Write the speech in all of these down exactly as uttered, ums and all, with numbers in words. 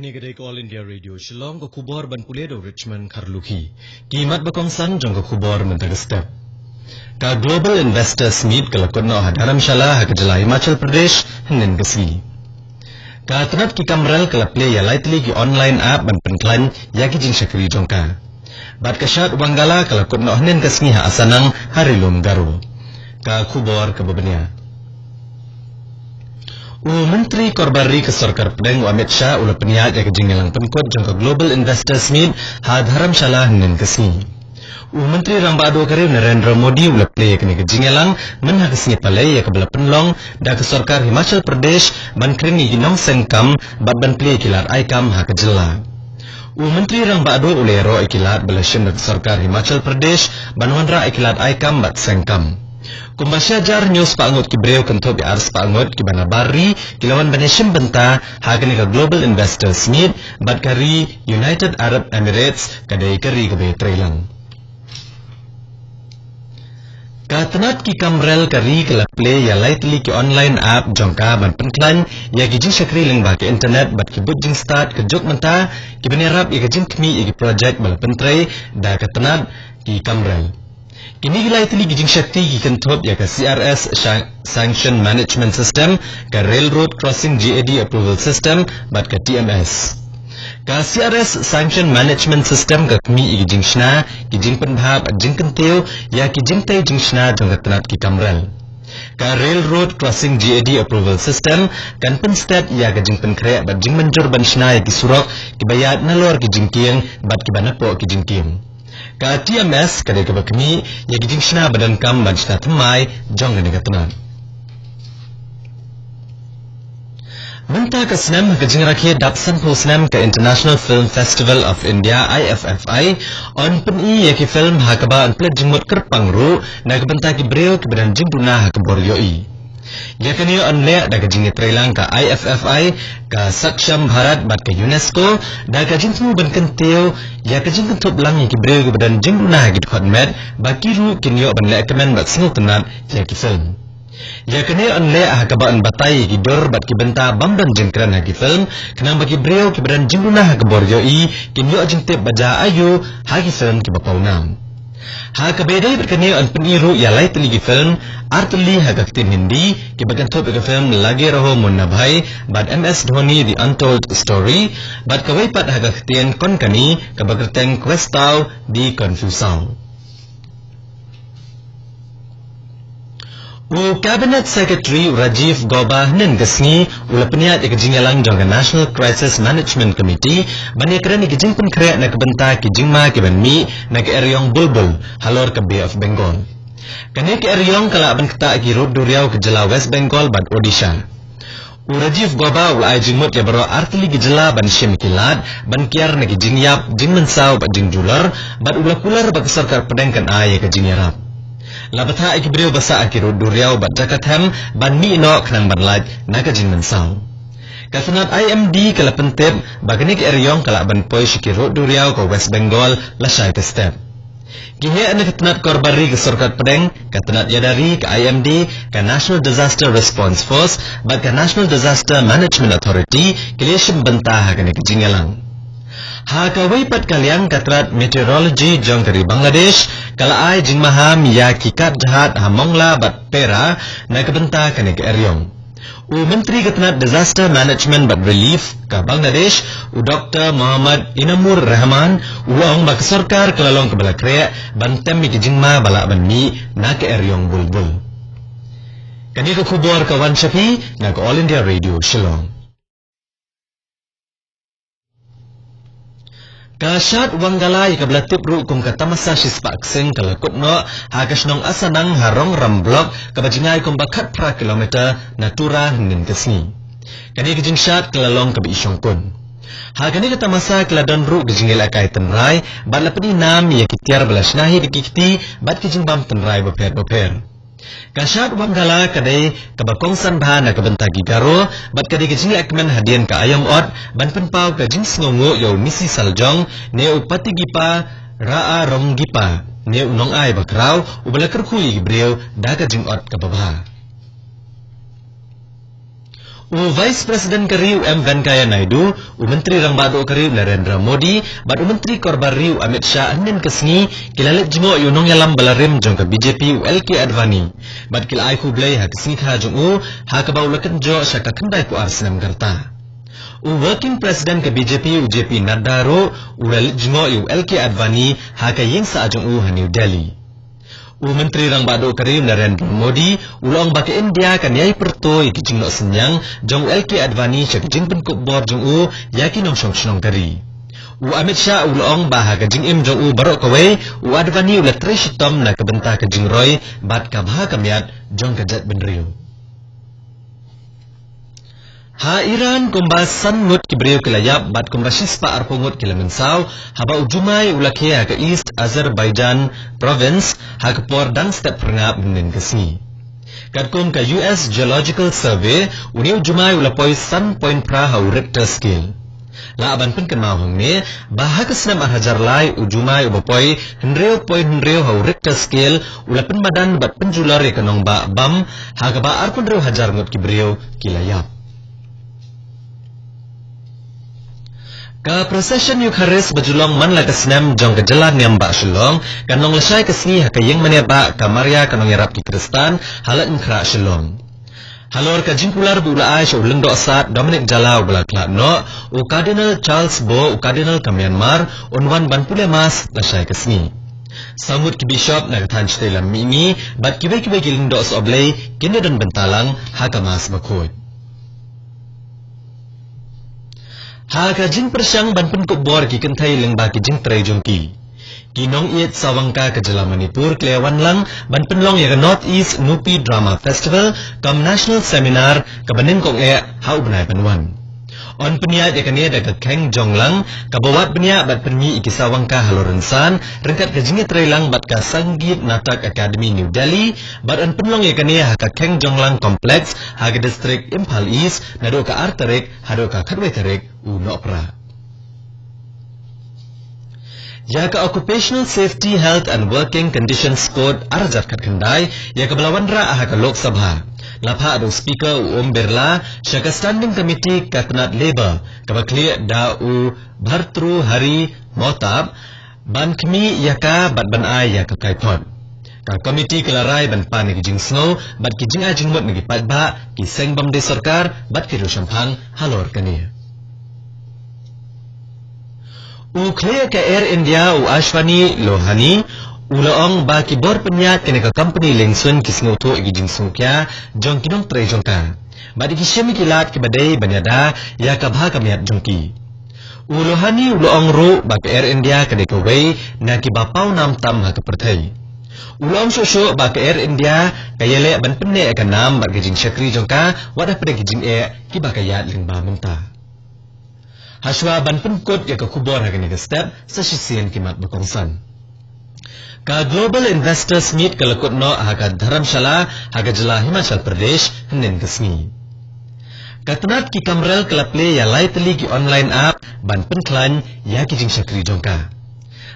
Kane ka dei ka All India Radio Shillong, ka khubor ban pule da u Richmond Kharlukhi. Ki mat ba kongsan jong ka khubor mynta ka step. Ka Global Investors Meet ka la kut noh ha Dharamshala ha ka jylla Himachal Pradesh hynnin ka sngi. Ka tnat ki kamrel ka la plie ïa lai tylli ki online app ban pynkhlaiñ ïa ki jingshakri jong ka. Bad ka shad Wangala ka la kut noh hynnin ka sngi ha Asanang ha Ri Lum Garo. Ka khubor kaba bniah. U Myntri Korbar Ri ka Sorkar Pdeng u Amit Shah u la pynïaid ïa ka jingïalang pynkut jong ka Global Investors Meet ha Dharamshala hynnin ka sngi. U Myntri Rangbah Duh ka ri u Narendra Modi u la plie ïa kane ka jingïalang mynha ka sngi Palei ïa kaba la pynlong da ka Sorkar Himachal Pradesh ban kren ïa ki nongseng kam bad ban plie ïa ki lad ai kam ha ka jylla. U Myntri Rangbah Duh u la ïaroh ïa ki lad ba la shim da ka Sorkar Himachal Pradesh ban wanrah ïa ki lad ai kam bad seng kam. Kumba shi hajar hynñiew spah ngut ki briew kynthup ïa ar spah ngut kiba na bar ri ki la wan ban ïashim bynta ha kane ka Global Investors Meet, bad ka ri United Arab Emirates ka dei ka ri kaba ïatreilang. Ka tnat ki kamrel ka ri ka la plie ïa lai tylli ki online app jong ka ban pynkhlaiñ ïa ki jingshakri lyngba ka internet bad ki buit jingstad ka juk mynta kiban ïarap ïa ka jingkhmih ïa ki projek ba la pyntrei da ka tnat ki kamrel. Kine ki lai tylli ki jingshakri ki kynthup ïa ka C R S Shan-, Sanction Management System, ka Railroad Crossing G A D Approval System bad ka T M S. Ka C R S Sanction Management System ka khmih ïa ki jingshna, ki jingpynbha bad jingkyntiew ïa ki jingtei jingshna jong ka tnat ki kamrel. Ka Railroad Crossing G A D Approval System kan pynstet ïa ka jingpynkhreh bad jingmynjur ban shna ïa ki surok kiba ïaid nalor ki jingkieng bad kiba napoh ki jingkieng. Ka T M S ka dei kaba khmih ïa ki jingshna ba donkam ban shna thymmai jong kane ka tnat. Mynta ka snem ha ka jingrakhe dap sanphew snem ka International Film Festival of India, I F F I, yn pyni ïa ki film ha kaba yn pynleit jingmut kyrpang ruh na ka bynta ki briew kiba don jingduna ha ka bor ïohi. Ïa kane yn leh da ka jingïatreilang ka I F F I, ka Saksham Bharat bad ka UNESCO, da ka jingthmu ban kyntiew ïa ka jingkynthup lang ïa ki briew kiba don jingduna ha ki dkhot met, ba ki ruh kin ïoh ban leh kmen bad sngewtynnat ïa ki film. Ïa kane yn leh ha kaba yn batai ïa ki dur bad ki bynta bym don jingkren ha ki film, khnang ba ki briew kiba don jingduna ha ka bor ïohi kin ïoh jingtip ba jia aïu ha ki film kiba pawnam. Ha kaba ïadei bad kane yn pyni ruh ïa lai tylli ki film, ar tylli ha ka ktien Hindi, kiba kynthup ïa ka film Lage Raho Munna Bhai bad M S Dhoni The Untold Story, bad kawei pat ha ka ktien Konkani kaba kyrteng Questão de Confusaão. U Cabinet Secretary u Rajiv Gauba hynnin ka sngi u la pynïaid ïa ka jingïalang jong ka National Crisis Management Committee ban ïakren ïa ka jingpynkhreh na ka bynta ki jingma kiban mih na ka eriong bulbul halor ka Bay of Bengal. Kane ka eriong ka lah ban ktah ïa ki rud duriaw ka jylla West Bengal bad Odisha. U Rajiv Gauba u la ai jingmut ïa baroh ar tylli ki jylla ban shim ki lad ban kiar na ki jingïap, jingmynsaw bad jingjulor, bad u la kular ba ka Sorkar Pdeng kan ai ïa ka jingïarap. La bthah ïa ki briew ba sah ha ki rud duriaw bad jaka them ban mih noh khnang ban lait na ka jingmynsaw. Ka tnat I M D ka la pyntip ba kane ka eriong ka lah ban poi sha ki rud duriaw ka West Bengal lashai ka step. Ki heh na ka tnat Korbar Ri ka Sorkar Pdeng, ka tnat ïada ri ka I M D, ka National Disaster Response Force bad ka National Disaster Management Authority ki la shim bynta ha kane ka jingïalang. Ha kawei pat ka liang, ka tnat Meteorology jong ka ri Bangladesh ka la ai jingmaham ïa ki kad jahaj ha Mongla bad Pera na ka bynta kane ka eriong. U Myntri ka tnat Disaster Management bad Relief ka Bangladesh, u Doktor Mohammad Inamur Rahman, u la ong ba ka sorkar ka la long kaba la khreh ban tem ïa ki jingma ba lah ban mih na ka eriong bulbul. Kane ka khubor ka wan sha phi na ka All India Radio Shillong. Ka shad Wangala, ïa kaba la tip ruh kum ka tamasa shispah ksing, ka la kut noh ha ka shnong Asanang ha Rongram Block, kaba jngai kumba khatphra kilometer na Tura hynnin ka sngi. Kane ka jingshad ka la long kaba i shongkun. Ha kane ka tamasa ka la don ruh ka jingïalehkai tynrai bad la pyni nam ïa ki tiar ba la shna hi da ki kti bad ki jingbam tynrai bapher bapher. Ka shad Wangala ka dei kaba kongsan bha na ka bynta ki Garo, bad ka dei ka jinglehkmen hadien ka aïom ot ban pynpaw ka jingsngewnguh ïa u Misi Saljong ne u Patigipa Ra'a Rongipa ne u nongai bakhraw uba la kyrkhu ïa ki briew da ka jingot kaba bha. U Vice President ka ri u M Venkaiah Naidu, u Myntri Rangbah Duh ka ri u Narendra Modi, bad u Myntri Korbar ri u Amit Shah hynnin ka sngi, ki la leit jngoh ïa u nongïalam ba la rim jong ka B J P u L K Advani. Bad ki la ai khublei ha ka sngi kha jong u, ha kaba u la kynjoh sha ka khyndai phew ar snem ka rta. U Working President ka B J P u J P Nadda ruh, u la leit jngoh ïa u L K Advani, ha ka ïing sah jong u ha New Delhi. U Myntri Rangbah Duh ka ri u Narendra Modi, u la ong ba ka India kan ïai pyrto ïa ki jingnoh synñiang, jong u L K Advani sha ka jingpynkup bor jong u, ïa ki nongshong shnong ka ri. U Amit Shah u la ong ba ha ka jingim jong u baroh kawei, u Advani u la trei shitom na ka bynta ka jingroi, bad ka bha ka miat, jong ka jaitbynriew. Ha Iran kumba san ngut ki briew ki la ïap bad kumba shispah arphew ngut ki la mynsaw, haba u jumai u la khie ha ka East Azerbaijan province, ha ka por dang step phyrngap mynnin ka sngi. Katkum ka U S Geological Survey, une u jumai u la poi san point phra ha u Richter scale. Lah ban pynkynmaw hangne, ba ha ka snem ar hajar lai u jumai uba poi hynriew point hynriew ha u Richter scale u la pynmadan bad pynjulor ïa ka nongbah bam, ha kaba arphew hynriew hajar ngut ki briew ki la ïap. Ka procession Eucharist ba ju long man la ka snem jong ka jylla niam bah Shillong, kan long lashai ka sngi ha ka ïing mane bah ka Maria ka nongïarap ki Khristan, ha Laitumkhrah Shillong. Halor ka jingkular ba u la ai sha u Lyngdoh Sad Dominic Jala uba la khlad noh, u Cardinal Charles Bo, u Cardinal ka Myanmar, un wan ban pule Mass lashai ka sngi. Saw ngut ki bishop na ka thaiñ shatei lam mihngi, bad kiwei kiwei ki lyngdoh sohblei, kin ïadon bynta lang ha ka Mass bakhuid. Ha ka jingpyrshang ban pynkup bor ki kynthei lyngba ki jingtrei jong ki, ki nongïeit sawangka ka jylla Manipur ki la wan lang ban pynlong ïa ka North East Nupi Drama Festival, kam National Seminar, kaba nyngkong eh ha u bnai ban wan. Yn pynïaid ïa kane da ka kheng jong lang, kaba wad bniah bad pynmih ïa ki sawangka halor rynsan, ryngkat ka jingïatreilang bad ka Sangeet Natak Academy New Delhi, bad yn pynlong ïa kane ha ka Kheng Jong Lang Complex, ha ka district Imphal East, naduh ka ar tarik haduh ka khatwei tarik u Nohprah. Ïa ka Occupational Safety, Health and Working Conditions Code ar hajar khatkhyndai, ïa kaba la wanrah ha ka Lok Sabha, la phah da u Speaker u Om Birla sha ka Standing Committee ka tnat Labour, kaba khlieh da u Bhartrihari Mohtab, ban khmih ïa ka bad ban ai ïa ka kaiphod. Ka komiti ka la rai ban pan ïa ki jingsngew bad ki jingai jingmut na ki paidbah, ki seng bym dei sorkar bad ki riewshemphang halor kane. U khlieh ka Air India u Ashwani Lohani u la ong ba ki bor pynïaid kane ka kompani liengsuiñ ki sngewthuh ïa ki jingsngewkhia jong ki nongtrei jong ka, bad ki shim ïa ki lad kiba dei ban ïada ïa ka bha ka miat jong ki. U Lohani u la ong ruh ba ka Air India ka dei kawei na kiba pawnam tam ha ka pyrthei. U la ong shuh shuh ba ka Air India ka ïaleh ban pynneh ïa ka nam bad ka jingshakri jong ka, wat hapdeng ki jingeh kiba ka ïaid lyngba mynta. Hashwa ban pynkut ïa ka khubor ha kane ka step, sa shisien ki mat ba kongsan. Ka Global Investors Meet ka la kut noh ha ka Dharamshala, ha ka jylla Himachal Pradesh, hynnin ka sngi. Ka tnat ki kamrel ka la plie ïa lai tylli ki online app ban pynkhlaiñ ïa ki jingshakri jong ka.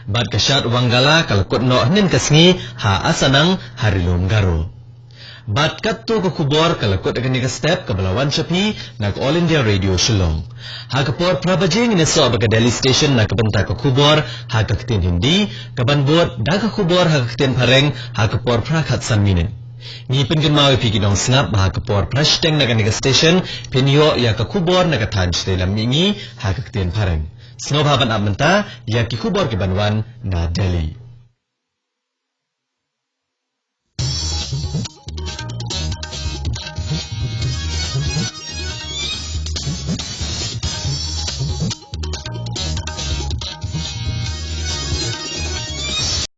Bad ka Shad Wangala ka la kut noh hynnin ka sngi ha Asanang, ha Ri-lum Garo. Bad katto ka khubor ka la kut ha kane ka step, kaba la wan sha phi na ka All India Radio Shillong. Ha ka por phra baje ngin ïasoh bad ka Delhi Station na ka bynta ka khubor ha ka ktien Hindi, kaban bud da ka khubor ha ka ktien Phareng ha ka por phra khatsan minit. Ngi pynkynmaw ïa phi ki nongsngap ba ha ka por phra shiteng na kane ka station phin ïoh ïa ka khubor na ka thaiñ shatei lam mihngi ha ka ktien Phareng. Sngewbha ban ap mynta ïa ki khubor kiban wan na Delhi.